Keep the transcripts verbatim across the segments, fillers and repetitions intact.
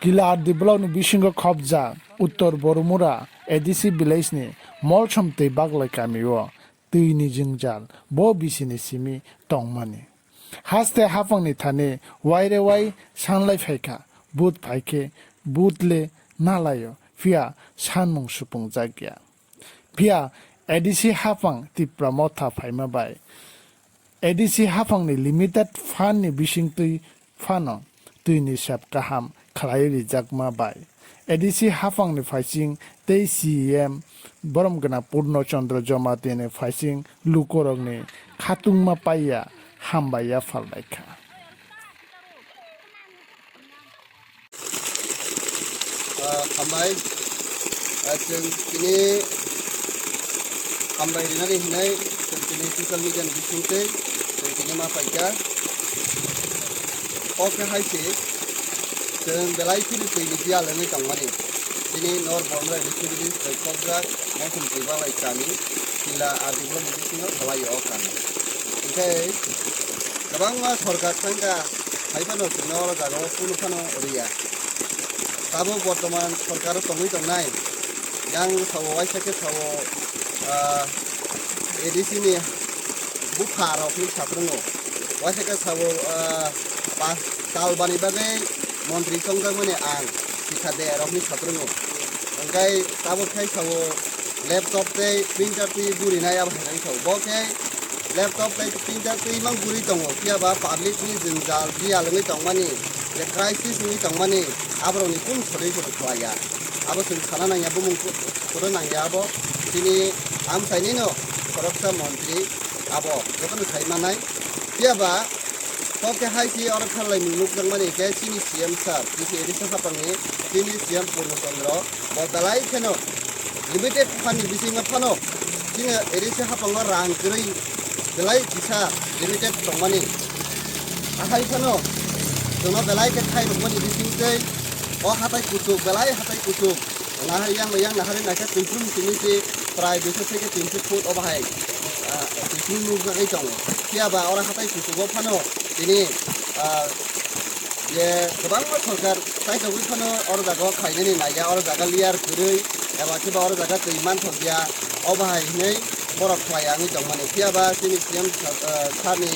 Kila R D block ni bisingo khobjak Uttor Borumura A D C village ni Molsom tei Baglai kamio twi ni jwngjal bo bisini simi tongmani. Haste haphangni thani waire wai sanlai phaikha, but phaikhe but le nalaio, phiya sanmung supungjak ya. Phiya A D C haphang Tipra Motha phaima bai A D C haphangni limited fund ni bisingtwi phano twini sep kaham khlaiwi rijakma bai A D C haphangni phaising tei C E M borom gwnang Purno Chandra Jamatia ni phaising lukurokni khatungma paiya hambai yaphar laikha. Ah, hambai. Ah, chwng tini hambai rinani hinwi chwng tini social media ni bisingtwi chwng tini ma paikha. Kok khe hai se chwng belai kheno twi ni biyal wngwi tongmani. Tini North Bormrai B C village bai kokjak Mosum Twibalai kami Kila R D block ni bisingo khlai o kami. Hwnkhe kwbangma sorkar thangkha, hai phano chwngno oro jaga o kunu phano rwya. Tabuk bortoman sorkar o tongwi tongnai, yang sao waisa khe sao, ah, A D C ni bupha rok hinwi saphwrwngo. Waisa khe sao, ah, pas tal bani bagwi montri chongjakmani ang sikha de rok hinwi saphwrwngo. Hwnkhe tabuk khe sao laptop tei printer twi gurinai abo hai wngkha. Bo khe laptop tei printer twi mang guri tongo, phiya ba public ni jwngjal biyal wngwi tongmani, je crisis wngwi tongmani, aborokni kunu solution khlaiya. Abo chwng sana nangya, bumung ku-, kudo nangya abo. Chini amchainino khoroksa montri abo jotono sai manai. Phiya ba kok khe hai si oro tharlai mung nukjakmani khe chini C M sir, chini A D C haphangni chini C M Purno Chandra bo belai kheno limited fund ni bisingo phano chini A D C haphango rang kwrwi belai kisa limited tongmani. Ahai phano chwngno belai khe khairokmani bisingtwi o hatai kuchuk, belai hatai kuchuk. Nahar yang yang nahar naikha twi phuru simi si prai duiso theke tinso foot o bahai, ah, twi phuru nukjagwi tongo. Phiya ba oro hatai kuchugo phano tini, ah, je kwbangma sorkar chaitogwi phano oro jaga o khlainani naiya, oro jaga layer kwrwi eba khe ba oro jaga twi manthokya, o bahai hinwi borok khlai ya wngwi tongmani. Phiya ba chini C M sa-, ah, sir ni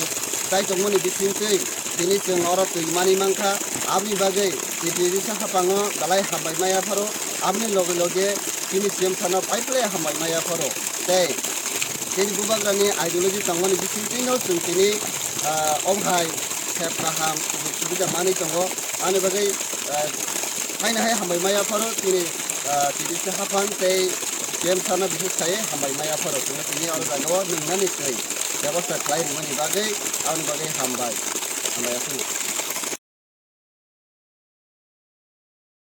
chaitokmani bisingtwi tini chwng oro twi manwi mankha, aboni bagwi T T D C haphango belai hambai ma yapharo, aboni loge loge chini C M sano pai phlai hambai ma yapharo. Tei chini bubagrani ideology tongmani bisingtwino chwng tini, ah, omo hai sep kaham, sujog subida manwi tongo. Ani bagwi, ah, haino hai hambai ma yapharo chini, ah, T D C haphang tei C M sano bises khai hambai ma yapharo. Chwngno tini oro jagao nungnani twi bebosta khlai rwmani bagwi, aboni bagwi hambai. Hambai ya phano.